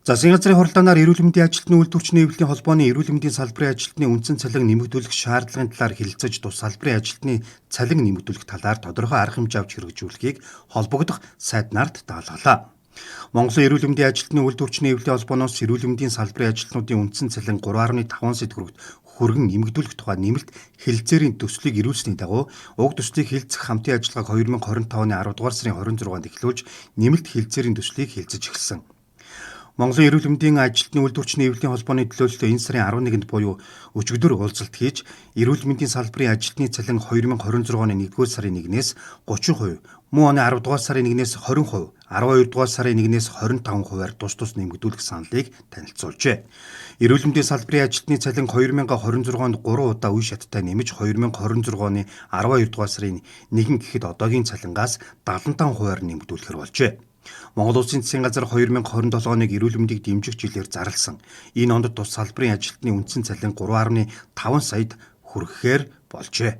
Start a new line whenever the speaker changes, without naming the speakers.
Засгийн газрын хуралдаанаар эрүүл мэндийн ажилтны үйлдвэрчний эвлэлийн холбооны эрүүл мэндийн салбарын ажилтны үндсэн цалин нэмэгдүүлэх шаардлагын талаар хэлэлцэж, тус салбарын ажилтны цалин нэмэгдүүлэх талаар тодорхой арга хэмжээ авч хэрэгжүүлэхийг холбогдох сайд нарт даалгалаа. Монголын эрүүл мэндийн ажилтны үйлдвэрчний эвлэлийн холбооноос эрүүл мэндийн салбарын ажилтнуудын үндсэн цалин 3.5 сая төгрөгт хүргэн нэмэгдүүлэх тухай нэмэлт хэлэлцээрийн төслийг ирүүлсний дагуу уг төслийг хэлэлцэх хамтын ажиллагааг 2025 оны 10 дугаар сарын 26-нд эхлүүлж, нэмэлт хэлэлцээрийн төслийг хэлэлцэж эхэлсэн. Монголын эрүүл мэндийн ажилтны үйлдвэрчний эвлэлийн холбооны төлөөлөлтөөр энэ сарын 11-нд буюу өчигдөр уулзалт хийж, эрүүл мэндийн салбарын ажилтны цалин 2026 оны 1-р сарын 1-ээс 30%, мөн оны 10 дугаар сарын 1-ээс 20%, 12 дугаар сарын 1-ээс 25%-аар тус тус нэмэгдүүлэх саналыг танилцуулжээ. Эрүүл мэндийн салбарын ажилтны цалин 2026 онд 3 удаа үе шаттай нэмэж, 2026 оны 12 дугаар сарын 1 гэхэд одоогийн цалингаас 75%-аар нэмэгдүүлэхэр болжээ. Монгол Улсын засгийн газар 2027 оныг эрүүл мэндийг дэмжих жилээр зарласан. Энэ онд тус салбарын ажилтны үндсэн цалин 3.5 саяд хүрэхээр болжээ.